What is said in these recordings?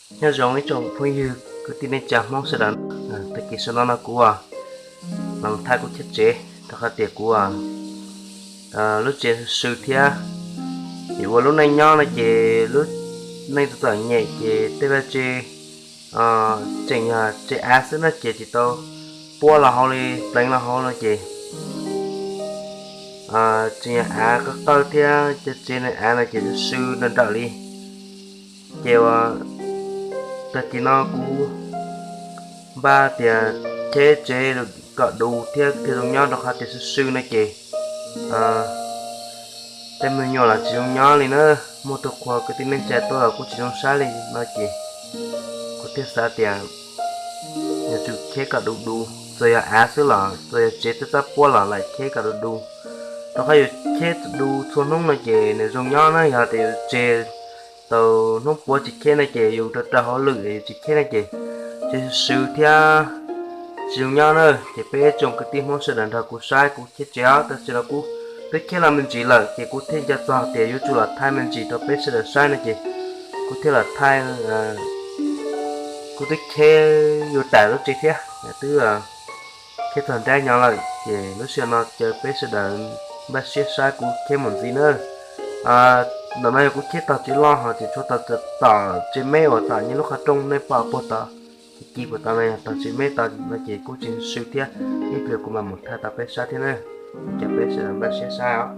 Nyob zoo ib tsoom phooj ywg kwv tij neej tsa Hmoob sawv daws, tag kis sawv no no kuv los thaij kuv cheeb tsev rau qhov tias kuv lub tsev sw sw thiab. Vim ua lub neej nyob no ces lub neej txom txom nyem ces tej vaj tse tseem yog tsev av xwb na ces tsis tau puab los hauv li, pleev los hauv no ces tseem yog av qawj qawj thiab cov tsev neeg av no ces sw sw nrawm nrawm li. Ces ua tag kis no kuv npaj tias cheb tsev kom du thiab thiaj zoo nyob rau qhov tias sw sw no ces tej me nyuam los tsis zoo nyob li na. Muaj tus qhua kwv tij neej tsa tuaj los kuj tsis zoo saib li no ces kuv thiaj xav tias yuav tsum cheb kom du du, txawm yog av xwb los txawm yog tsev txaj txaj puab los lam cheb kom du du. Rau qhov yus cheb du txhua hnub no ces nws zoo nyob na, yog tias yus tseg tau hnub puav tsis cheb no ces yus raws raws hauj lwm yus tsis cheb no ces tsev sw sw thiab tsis zoo nyob na. Ces peb tsoom kwv tij Hmoob sawv daws nrog kuv saib kuv cheb tsev os, tam sim no kuv twb cheb los me ntsis lawm ces kuv thiaj nco txog tias yuav tsum los thaij me ntsis rau peb sawv daws saib no ces kuv thiaj los thaij. Kuv twb cheb yuav tas lub tsev thiab, twb cheb txog nrab nyo lawm ces lub sij hawm no caw peb sawv daws npaj siab saib kuv cheb mus ntxiv na. Ntawm no yog kuv cheb tog tsev loj ho ces tshuav tog tom tsev me uas tom nyob lub qhov rooj nej pom puag tod, ci ci puag tod no yog tog tsev me tod no ces kuj tsis sw thiab, ib pliag kuv mam mus thaij tau peb saib thiab na. Caw peb sawv daws npaj siab saib os.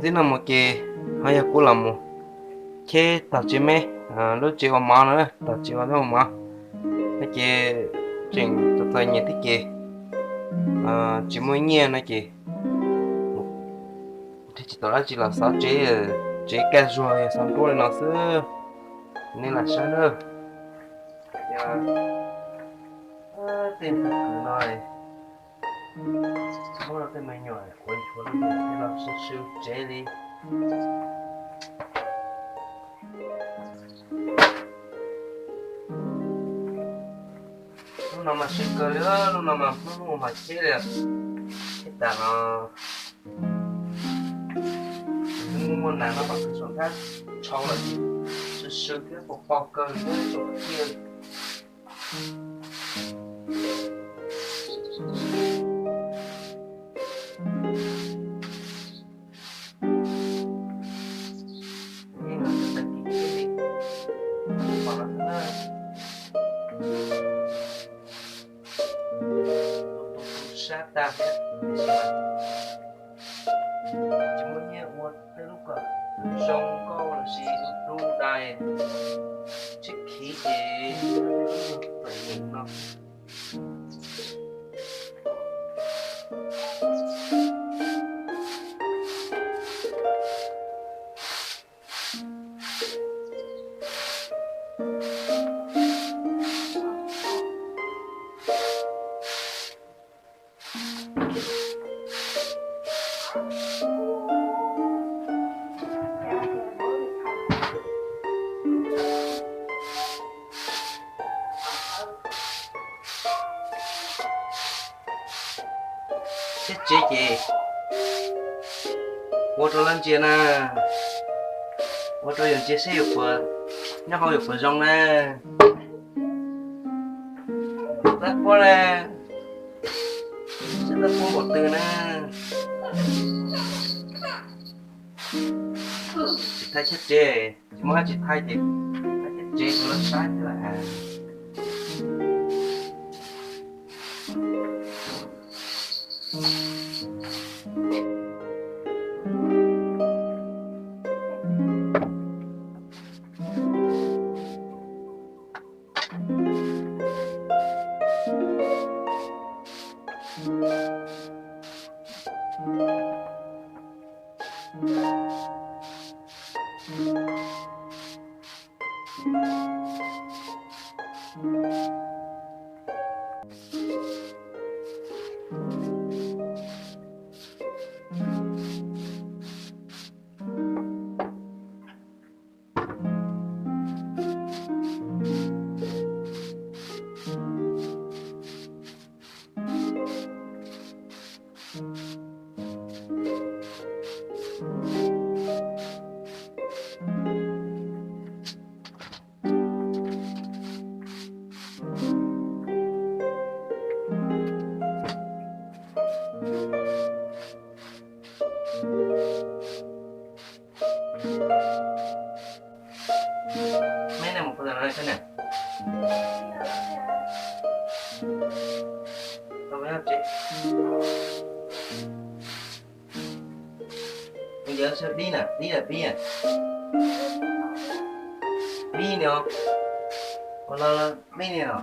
Tib no mus ces ho yog kuv los mus cheb tom tsev me, lub tsev ua mov no, tom tsev ua mov no ces tseem txom txom nyem thiab ces tsis muaj nyiaj no ces thiaj tsis tau dab tsi los xov tsev, tsev kaj zuag yog xov nruab li no xwb. Nej lam saib na, tej ntawd no muab rau tej me nyuam ua ntsuav los sw sw tsev li. Lub no mas siab kawg li, lub no mas hnub mus mas cheb li, cheb tas los muaj muaj nas no mas kwv saum nthab tshau lawm ces sw sw thiab pos pos kawg li thiab tsaus tiag. Sab tag thiab, tsis muaj nyiaj ua tej lub kom zoo nkauj los sis du dais tsheb khiv ces tawm nyeem no. Tsheb tsev ces ua rau lawv ntsia na, ua rau yus ntsia seb yus puas, nyob hauv yus puas zoo na. Tab puab na, seb tab puab npaum twg na. Tsis thaij tsheb tsev, tsis muaj dab tsi thaij ces thaij tsheb tsev rau lawv saib xwb lawm. Meb ne mus puag ta no sab ne? Tau nyob tsev. Mus yawv sab dib na, dib na, dib na. Dib no. Ua no dib no.